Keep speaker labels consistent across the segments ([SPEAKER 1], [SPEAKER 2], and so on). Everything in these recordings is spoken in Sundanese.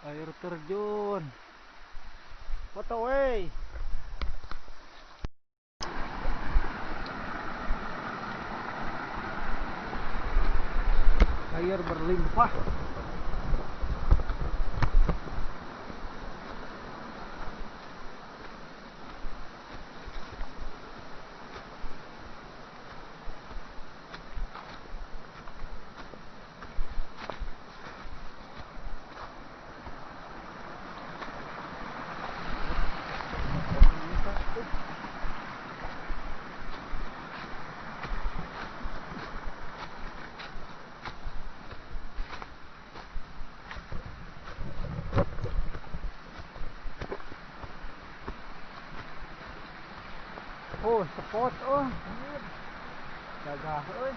[SPEAKER 1] Air terjun. Foto wey. Air berlimpah. Oh, spot oh. Gagah euy.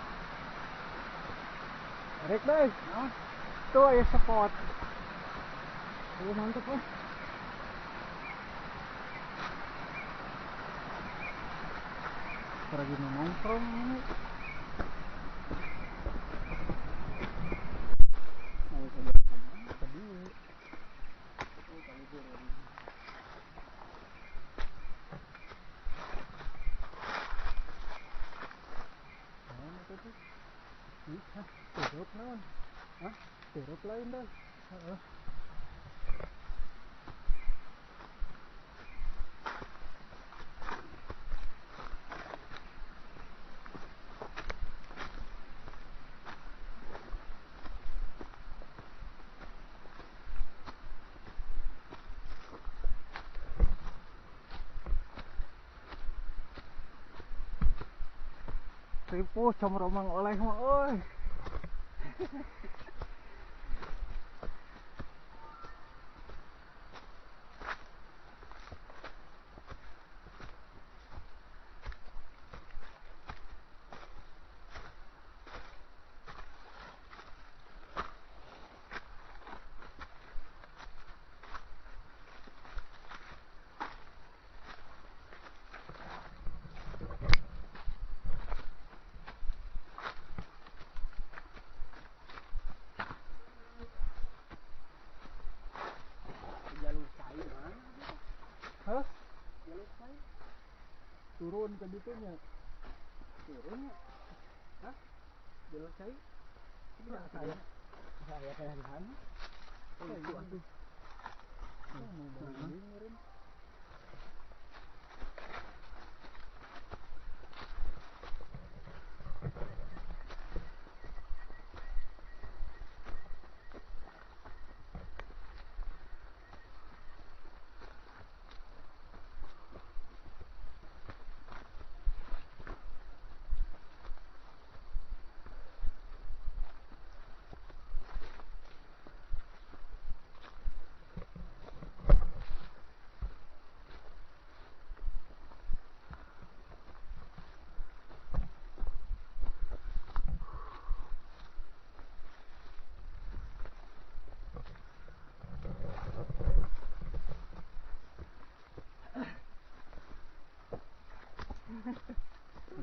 [SPEAKER 1] Rek deui. Tuh aya spot. Oh, mantap oh. Lagi nongkrong ini. Tirup naon? Hah? Tirup lain dah. Heeh. Ripuh comromang oleh mah euy. Hah?
[SPEAKER 2] Jalur cai.
[SPEAKER 1] Turun ke ditunya.
[SPEAKER 2] Turun ya? Hah? Jalur cai?
[SPEAKER 1] Iya, saya.
[SPEAKER 2] Saya kayak di sana. Oh, itu atuh.
[SPEAKER 1] Heeh.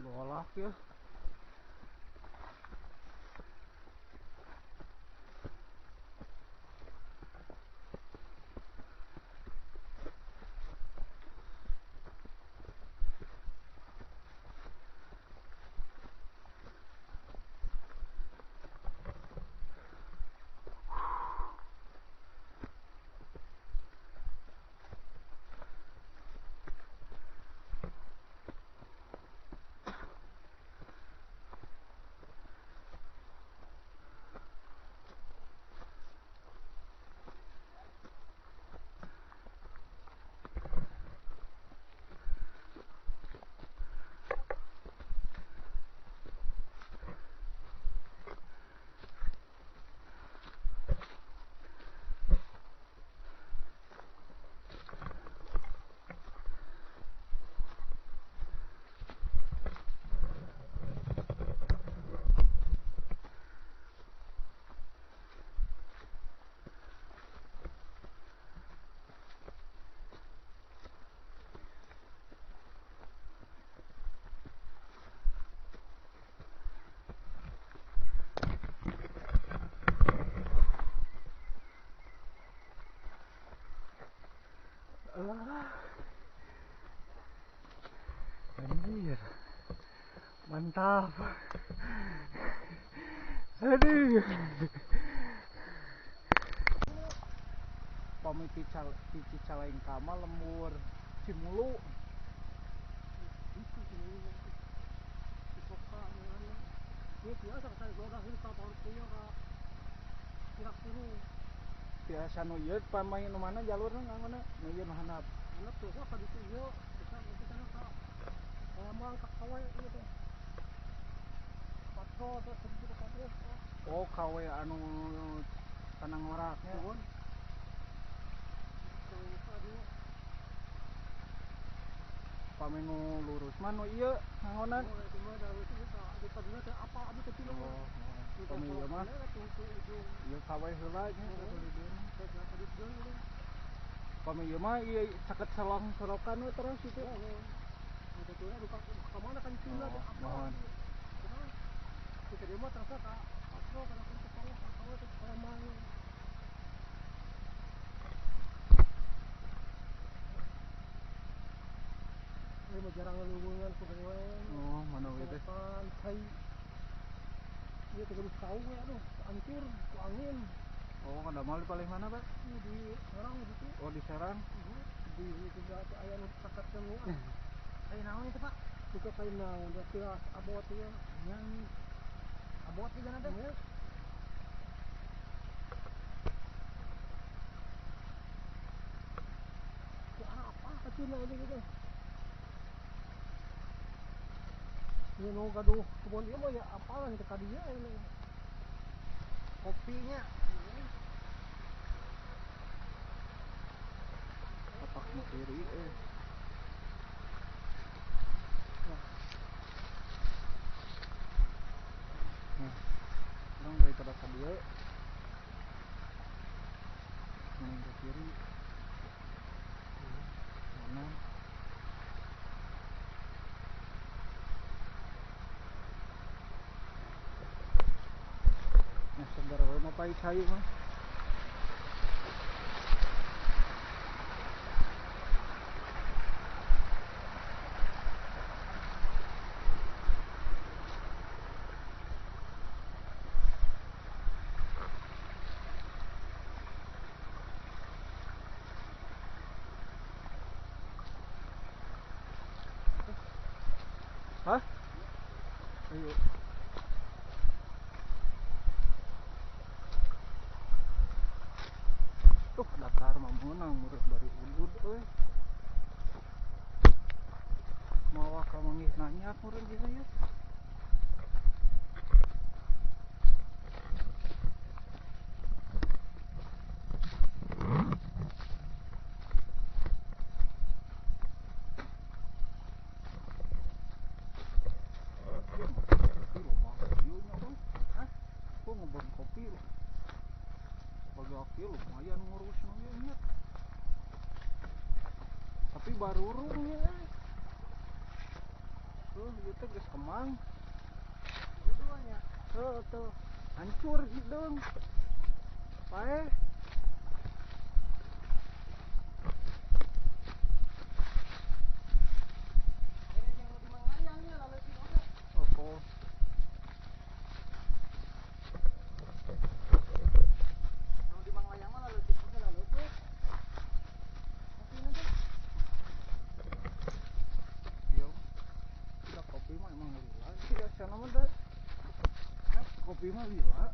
[SPEAKER 1] Golak ya. Anjir. Mantap. Aduh. Pami ti Cicalengka mah lembur Cimulu. Biasa nu ieu pamain nu mana jalurna nganggona nu ieu nu handap.
[SPEAKER 2] Handap tuh ka ditu ieu bisa kana ka Palembang ka KW ieu teh. Patro teh ka Patro.
[SPEAKER 1] Oh, KW anu Tanah nya. Pami nu lurus mah nu ieu ngangonan. Oh, pami ieu mah ieu KW heula nya. Pami ieu mah ieu caket selong sorokan we terus itu. Oh,
[SPEAKER 2] jarang leuweungan ku
[SPEAKER 1] Oh, mana we teh?
[SPEAKER 2] Pantai. Ieu teh geus kau we aduh, hancur ku angin.
[SPEAKER 1] Oh, kada di paling mana, Pak?
[SPEAKER 2] Di Serang gitu.
[SPEAKER 1] Oh, di Serang.
[SPEAKER 2] Di juga aya nu caket nu. Kayak naon itu, Pak? Buka kayak naon, da tias abot ieu.
[SPEAKER 1] Yang abot di sana teh.
[SPEAKER 2] Ku apa kacuna ieu gitu. Ini nu gaduh kebun ieu mah ya apalah teh ka dieu ini.
[SPEAKER 1] Kopinya. Tapak nu kiri eh. Nah, urang daripada ka dieu. Mending ke kiri. Mana? Nah, segar we mah pahit hayu mah. Hah? Ayo. Tuh datar mah meunang murid bari udud euy. Mawa ka manggih nanya murid gitu ya. Lumayan ngurus nya tapi barurung nya tuh ieu teh geus kemang duanya tuh tuh hancur hideung paeh. Oh, kopi mah lila.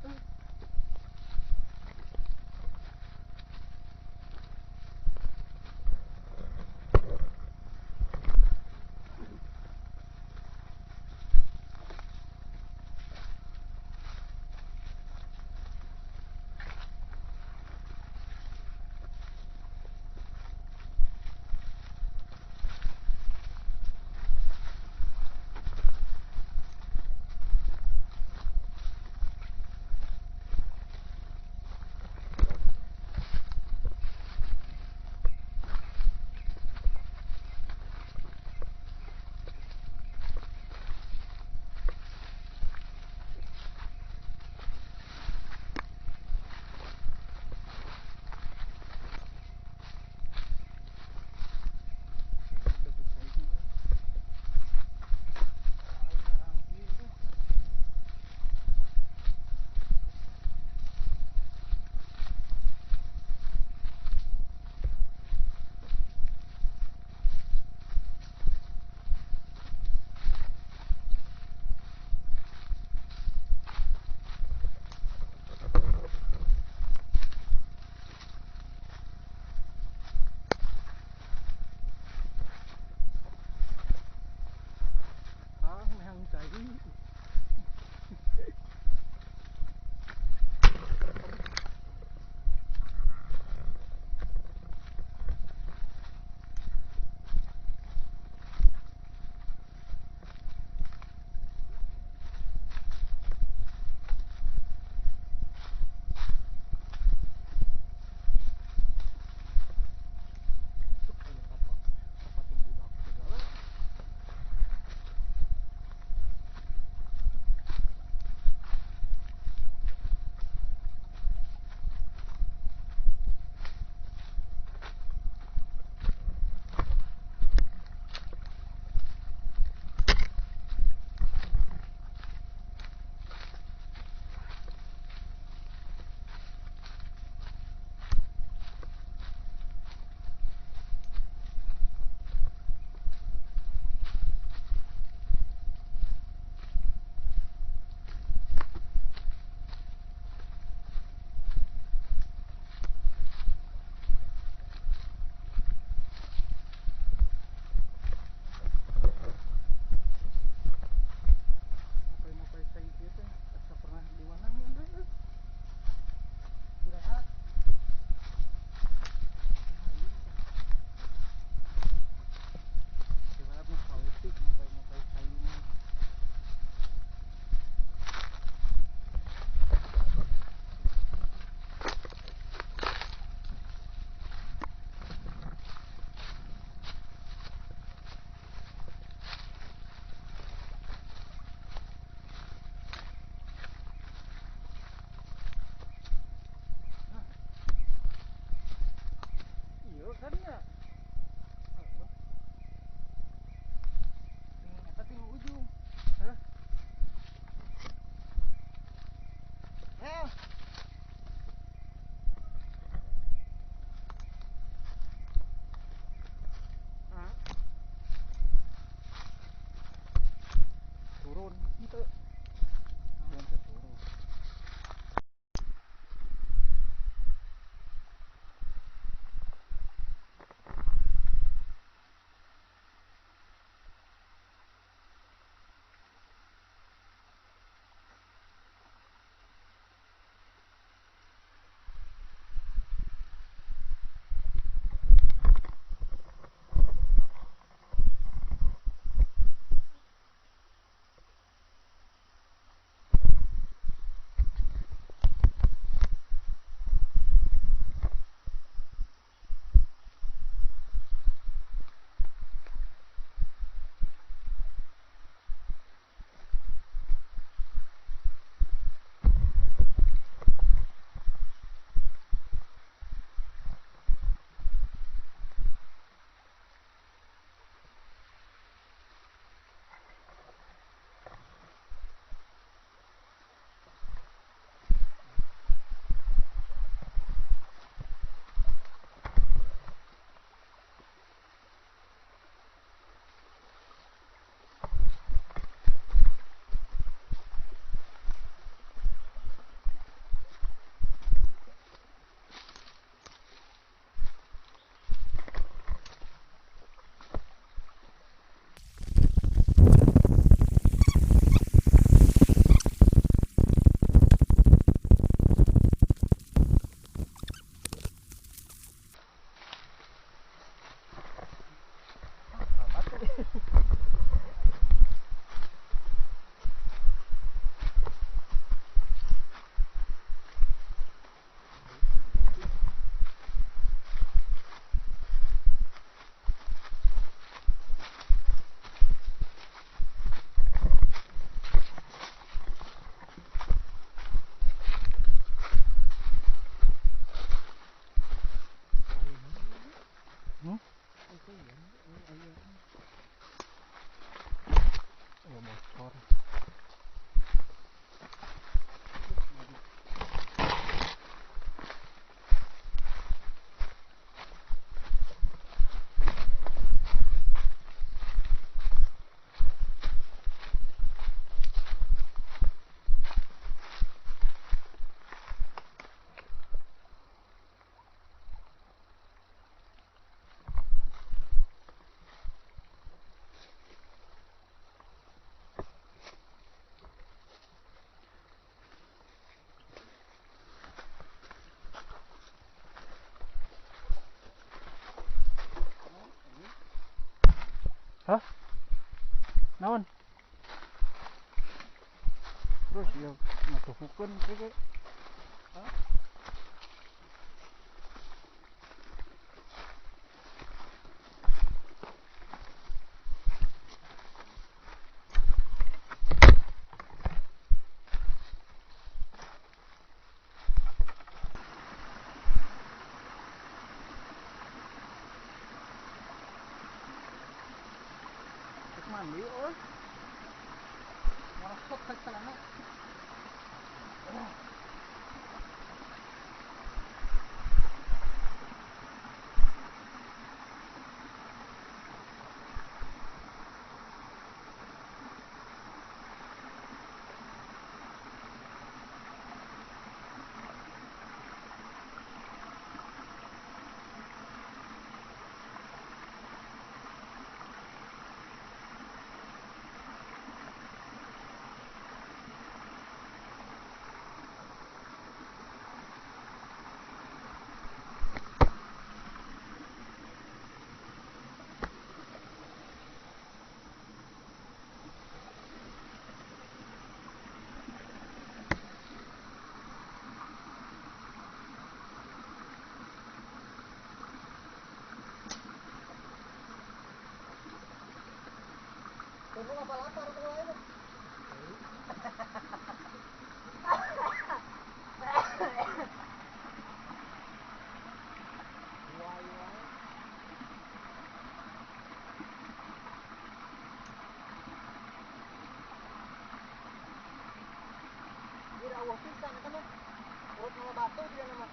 [SPEAKER 2] Terusannya. Tinggal eta ting ujung. Hah? Eh.
[SPEAKER 1] Turun itu. Turun turun. Motor. Hah? Naon? Terus ya ngatuhukeun ge. Hah? Mandi euy.
[SPEAKER 2] Merosot ka celana.
[SPEAKER 1] Pisan eta mah. Urut nama batu dia nama.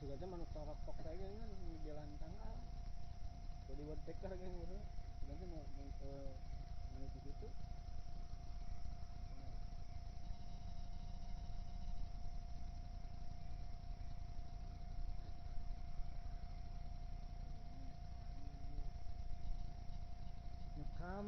[SPEAKER 1] Sudah manuk torok tok saja kan di jalan tangga. Jadi buat teker kan gitu. Nanti mau manuk di situ. Nyekam.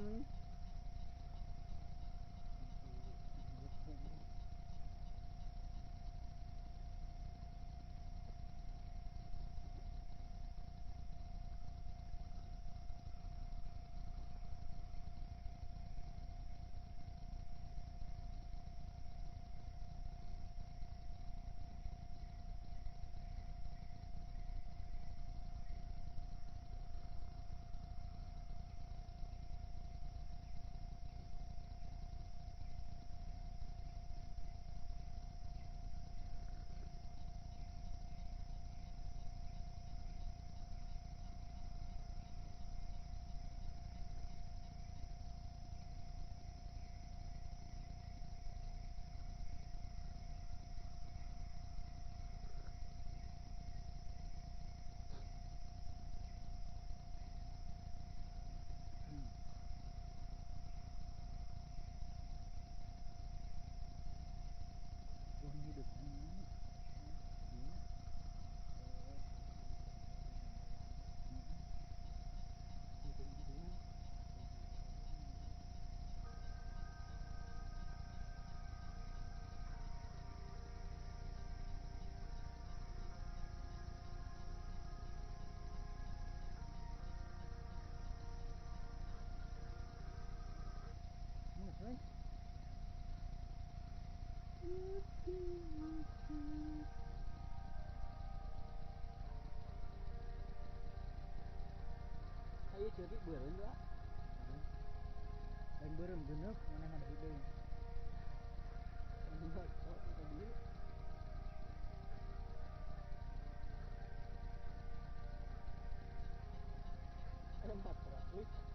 [SPEAKER 1] Ayo ceurik beureum lah.
[SPEAKER 2] Lain beureum geuneuh manehna da hideung.
[SPEAKER 1] Ada matra.